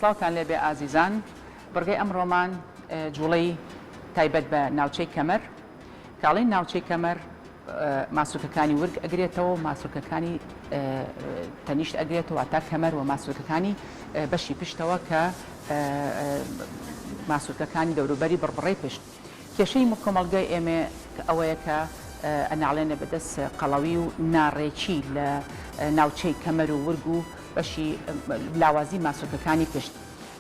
سڵاوتان لێبێ ئازیزان بڕگەی ئەمڕۆمان جوڵەی تایبەت بە ناوچەی کەمەر کاڵین ناوچەی کەمەر ماسولکەکانی ورگ ئەگرێتەوە ماسولکەکانی تەنیشت ئەگرێتەوە تا کەمەر و ماسولکەکانی بەشی پشتەوە کە ماسولکەکانی دەوروبەری بڕبڕەی پشت کێشەی کۆمەڵگای ئێمە ئەوەیە کە ئەناڵێنێ بەدەست قەڵەوی و ناڕێکی لە ناوچەی کەمەر و ورگ و بەشی لاوازی ماسولکەکانی پشت.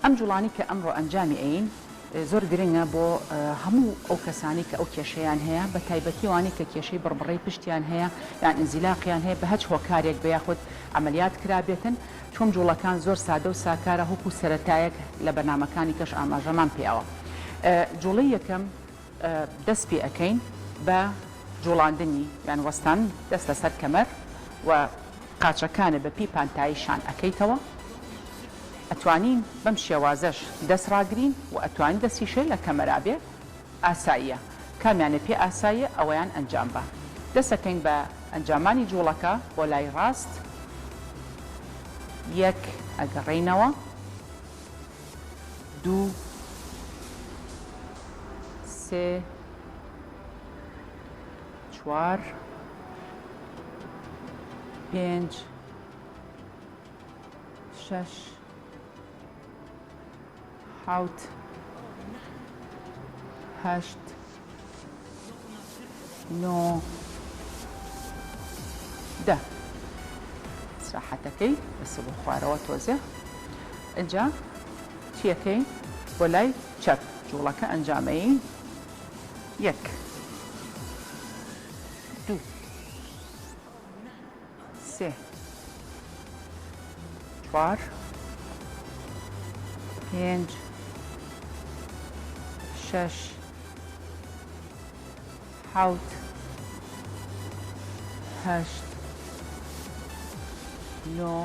ئەم جوڵانەی کە ئەمڕۆ ئەنجامی ئەیین زۆر گرنگە بۆ هەموو ئەو کەسانەی کە ئەو کێشەیان هەیە بە تایبەتی ئەوانەی کە کێشەی بڕبڕەی پشتیان هەیە یان ئینزیلاقیان هەیە بە هەچ هۆکارێک بێ یاخود عەمەلیات کرابێتن چۆن جوڵەکان زۆر سادە و ساکارە هوکو سەرەتایەک لە بەرنامەکانی کەش ئاماژەمان پێیاوە جوڵەی یەکەم دەست پێ ئەکەین بە جوڵاندنی یان وەستان دەست لەسەر کەمەر و قاچەکانت بە پێی پانتایی شان ئەکەیتەوە ئەتوانین بەم شێوازەش دەست ڕاگرین و ئەتوانین دەستیشێ لە کەمەرا بێ ئاساییە کامیانە پێ ئاساییە ئەوەیان ئەنجام بە دەست ئەکەین بە ئەنجامانی جوڵەکە بۆ لای ڕاست یەک ئەگەڕێینەوە دوو سێ چوار پێنج شەش حەوت هەشت نۆ دە ئیسراحەتەکەی بەسە بۆ خوارەوە تۆزێ ئینجا چیەکەی بۆ لای چەپ جوڵەکە ئەنجامەی یەک دوو سێ چوار پێنج شەش حەوت هەشت نۆ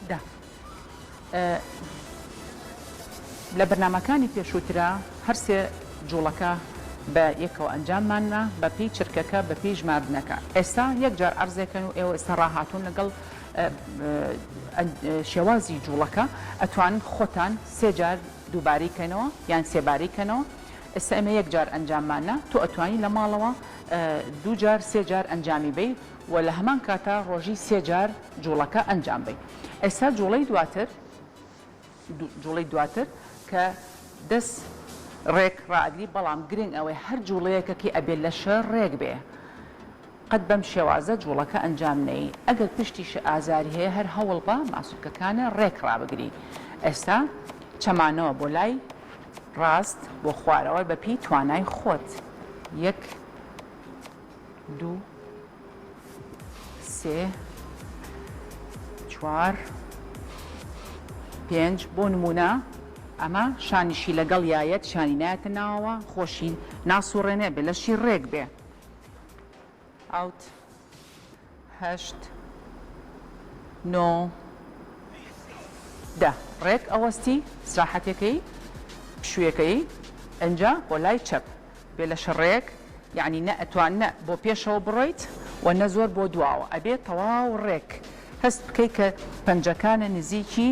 دە لە بەرنامەکانی پێشووترا هەر سێ جوڵەکە بە یەکەوە ئەنجاممان نا بە پێی چرکەکە بە پێی ژماردنەکە ئێستا یەک جار عەرزێکەن و ئێوە ئێستا ڕاهاتوون لەگەڵ شێوازی جوڵەکە ئەتوانن خۆتان سێ جار دووبارەی کەنەوە یان سێبارەی کەنەوە ئێستا ئێمە یەک جار ئەنجاممان نا تۆ ئەتوانی لە ماڵەوە دوو جار سێ جار ئەنجامی بەی و لە هەمان کاتا ڕۆژی سێ جار جوڵەکە ئەنجام بەی ئێستا جوڵەی دواتر جوڵەی دواتر کە دەست ڕێک ڕائەگری بەڵام گرنگ ئەوەیە هەر جوڵەیەکەکەی ئەبێ لەشە ڕێک بێ قەت بەم شێوازە جوڵەکە ئەنجام نەی ئەگەر پشتیشە ئازاری هەیە هەر هەوڵ بە ماسولکەکانە ڕێک ڕابگری ئێستا چەمانەوە بۆ لای ڕاست بۆ خوارەوە بە پێی توانای خۆت یەک دوو سێ چوار پێنج بۆ نمونە ئەمە شانیشی لەگەڵ یایەت شانی نایەتە ناوەوە خۆشی ناسوڕێنێ بێ لەشی ڕێک بێ حەوت هەشت نۆ دە ڕێک ئەوەستی سراحەتێکەی پشوویەکەی ئەنجا بۆ لای چەپ بێ لەشە ڕێک یەعنی نە ئەتوان نە بۆ پێشەوە بڕۆیت و نە زۆر بۆ دواوە ئەبێ تەواو ڕێک هەست بکەی کە پەنجەکانە نزیکی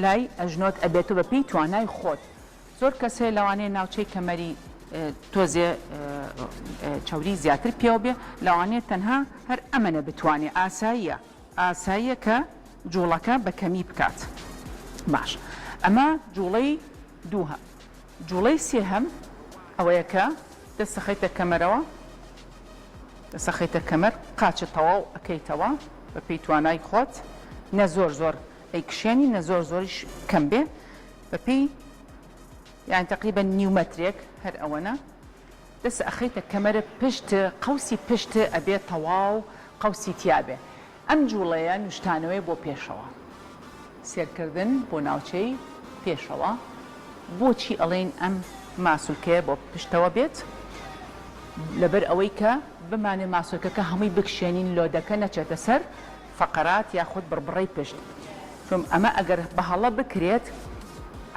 لای ئەژنۆت ئەبێت و بە پێی توانای خۆت زۆر کەس هەیە لەوانەیە ناوچەی کەمەری تۆزێ چەوری زیاتر پێوە بێ لەوانەیە تەنها هەر ئەمەنە بتوانێ ئاساییە ئاساییە کە جوڵەکە بە کەمی بکات باش ئەمە جوڵەی دووهەم جوڵەی سێهەم ئەوەیە کە دەست ئەخەیتە کەمەرەوە، دەست ئەخەیتە کەمەر، قاچت تەواو ئەکەیتەوە بە پێی توانای خۆت، نە زۆر زۆر ئەیکشێنی نە زۆر زۆریش کەم بێ، بە پێی یان تەقریبەن نیو مەترێک هەر ئەوەنە دەست ئەخەیتە کەمەرە پشت قەوسی پشت ئەبێ تەواو قەوسی تیابێ ئەم جوڵەیە نوشتانەوەیە بۆ پێشەوە. سێرکردن بۆ ناوچەی پێشەوە، بۆچی ئەڵێین ئەم ماسولکەیە بۆ پشتەوە بێت؟ لەبەر ئەوەی کە بمانەوێ ماسولکەکە هەمووی بکشێنین لۆدەکە نەچێتە سەر فەقەرات یاخود بڕبڕەی پشت چون ئەمە ئەگەر بە هەڵە بکرێت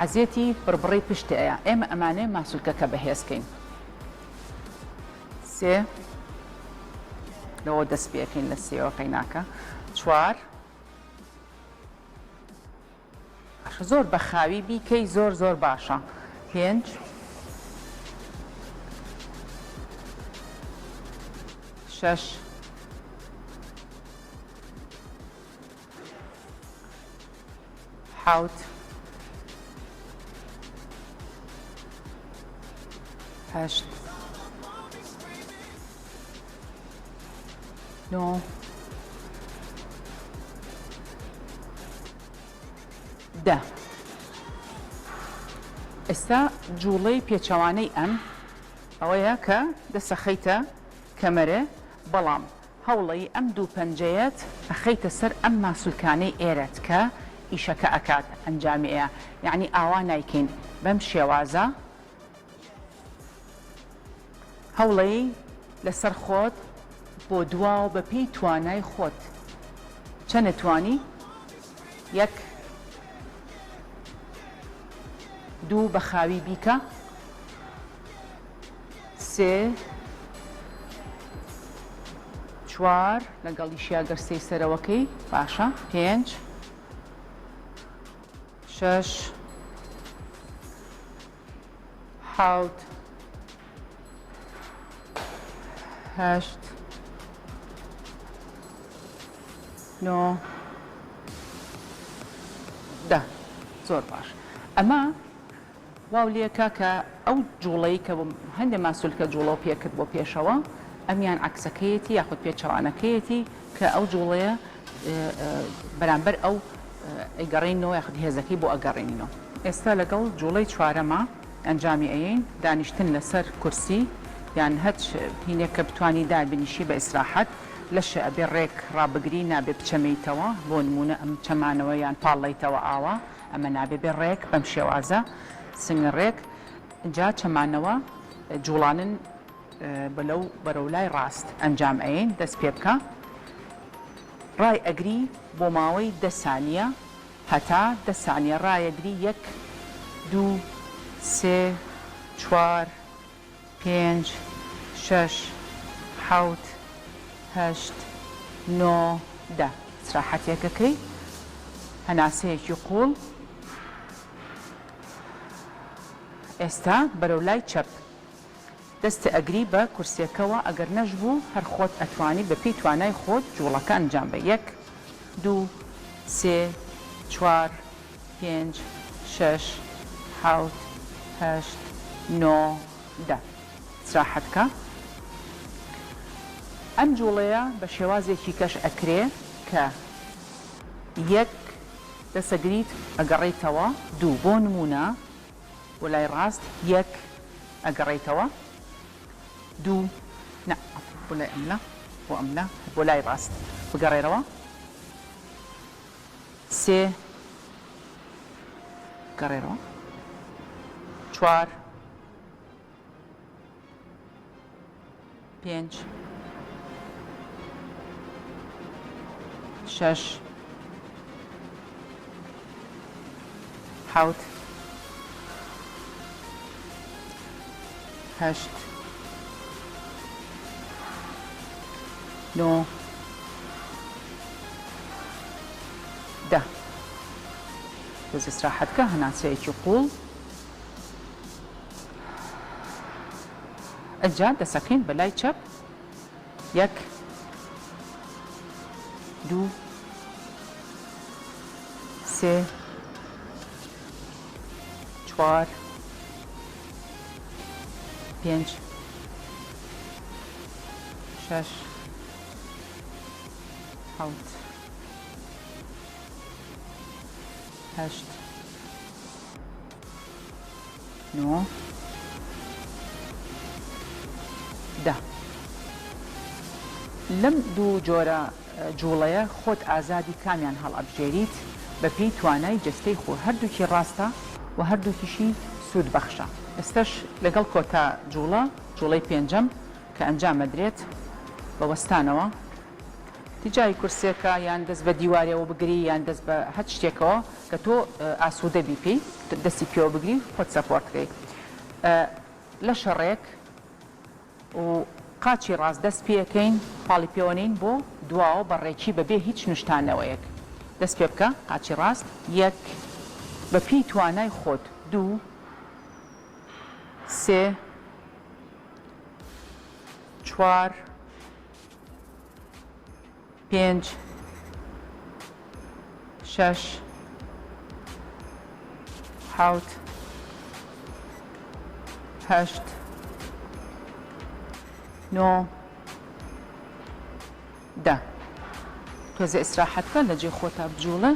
عەزێتی بڕبڕەی پشت ئەیا ئێمە ئەمانەوێ ماسولکەکە بەهێز کەین. سێ لەوە دەست پێ ئەکەین لە سێوە قەیناکە چوار. باشە زۆر بە خاوی بیکەی زۆر زۆر باشە پێنج شەش حەوت هەشت نۆ دە ئێستا جوڵەی پێچەوانەی ئەم ئەوەیە کە دەسەخەیتە کەمەرێ بەڵام هەوڵەی ئەم دوو پەنجەیەت ئەخەیتە سەر ئەم ماسولکانەی ئێرەت کە ئیشەکە ئەکات ئەنجامی ئەیا یەعنی ئاوا نایکەین بەم شێوازە هەوڵەی لەسەر خۆت بۆ دواوە بە پێی توانای خۆت چەنە توانی یەک دوو بە خاوی بیکە سێ چوار لەگەڵیشیا گەر سێی سەرەوەکەی باشە پێنج شەش حەوت هەشت نۆ دە زۆر باش ئەمە واو لێکا کە ئەو جوڵەی کە هەندێ ماسولکە جوڵەو پێکرد بۆ پێشەوە ئەمیان عەکسەکەیەتی یاخود پێچەوانەکەیەتی کە ئەو جوڵەیە بەرامبەر ئەو ئەیگەڕێنینەوە یاخود هێزەکەی بۆ ئەگەڕێنینەوە. ئێستا لەگەڵ جوڵەی چوارەما ئەنجامی ئەیەین، دانیشتن لەسەر کورسی یان هەچ هینێک کە بتوانی دابنیشی بە ئیسراحەت، لەشە ئەبێ ڕێک ڕابگری نابێ بچەمێیتەوە، بۆ نموونە ئەم چەمانەوە یان پاڵڵەیتەوە ئاوا، ئەمە نابێ بێ ڕێک بەم شێوازە سنگ ڕێک جا چەمانەوە جوڵانن بەلەو بەرەو لای ڕاست ئەنجام ئەیەین دەست پێ بکە ڕای ئەگری بۆ ماوەی دە سانیە هەتا دە سانیە ڕایەگری یەک دوو سێ چوار پێنج شەش حەوت هەشت نۆ دە ئیسراحەتێک ئەکەی هەناسەیەکی قوڵ ئێستا بەرەو لای چەپ دەست ئەگری بە کورسیەکەوە ئەگەر نەشبوو هەر خۆت ئەتوانی بە پێی توانای خۆت جوڵەکە ئەنجام بە یەک دوو سێ چوار پێنج شەش حەوت هەشت نۆ دە ئیسراحەت کە ئەم جوڵەیە بە شێوازێکی کەش ئەکرێ کە یەک دەسەگریت ئەگەڕێیتەوە دوو بۆ نمونە بۆ لای ڕاست یەک ئەگەڕێیتەوە دوو نا بۆ لای ئەملا بۆ ئەملا بۆ لای ڕاست بگەڕێرەوە سێ گەڕێرەوە چوار پێنج شەش حەوت هەشت نۆ دە تۆز ئیسراحەت کە هەناسەیەکی قوڵ ئەجا دەسەکەین بە لای چەپ یەک دوو سێ چوار پێنج شەش حەوت هەشت نۆ دە لەم دوو جۆرە جوڵەیە خۆت ئازادی کامیان هەڵئەبژێریت بەپێی توانای جەستەی خۆ هەردووکی ڕاستە و هەردووکیشی سوود بەخشە. ئێستەش لەگەڵ کۆتا جوڵە، جوڵەی پێنجەم کە ئەنجام ئەدرێت بە وەستانەوە تیجاهی کورسێکە یان دەست بە دیوارێوە بگری یان دەست بە هەچ شتێکەوە کە تۆ ئاسوودە بی پێی دەستی پێوە بگری و خۆت support کەی لە شەڕێک و قاچی ڕاست دەست پێکەین پاڵی پێوەنین بۆ دواوە بە ڕێکی بەبێ هیچ نوشتانەوەیەک دەست پێ بکە قاچی ڕاست یەک. بە پێی توانای خۆت دوو سێ چوار پێنج شەش حەوت هەشت نۆ دە تۆزێ ئیسراحەت کە لە جێی خۆتا بجوڵێ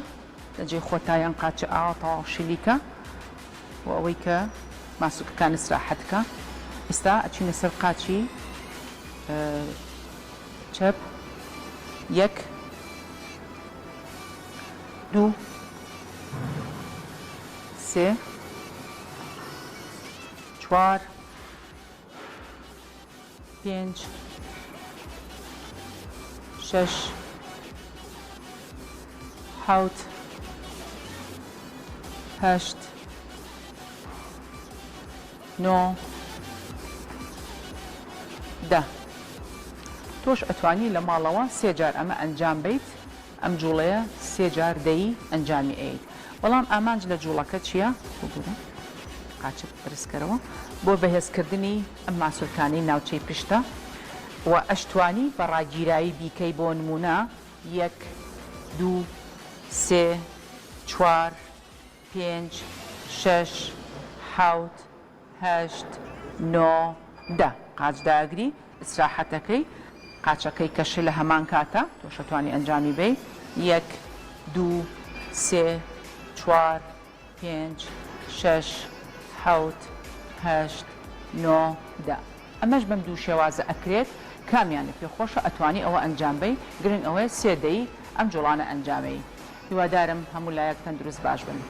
لە جێی خۆتا یان قاچە ئاوا تەواو شلیکە بۆ ئەوەی کە ماسولکەکان ئیسراحەت کە ئیستا ئەچینە سەر قاچی چەپ یەک دوو سێ چوار پێنج شەش حەوت هەشت نۆ دە تۆش ئەتوانی لە ماڵەوە سێ جار ئەمە ئەنجام بەیت ئەم جوڵەیە سێ جار دەی ئەنجامی ئەیت بەڵام ئامانج لە جوڵەکە چیە ببورە قاچت بەرز کەرەوە بۆ بەهێزکردنی ئەم ماسولکانەی ناوچەی پشتە و ئەشتوانی بە ڕاگیراوی بیکەی بۆ نمونە یەک دوو سێ چوار پێنج شەش حەوت هەشت نۆ دە قاچ داگری ئیسراحەتەکەی قاچەکەی کە شلە هەمان کاتە تۆش ئەتوانی ئەنجامی بەی یەک دوو سێ چوار پێنج شەش حەوت هەشت نۆ دە ئەمەش بەم دوو شێوازە ئەکرێت کامیانت پێ خۆشە ئەتوانی ئەوە ئەنجام بەی گرنگ ئەوەیە سێ دەی ئەم جوڵانە ئەنجامەی هیوادارم هەموو لایەک تەندروست باش بن.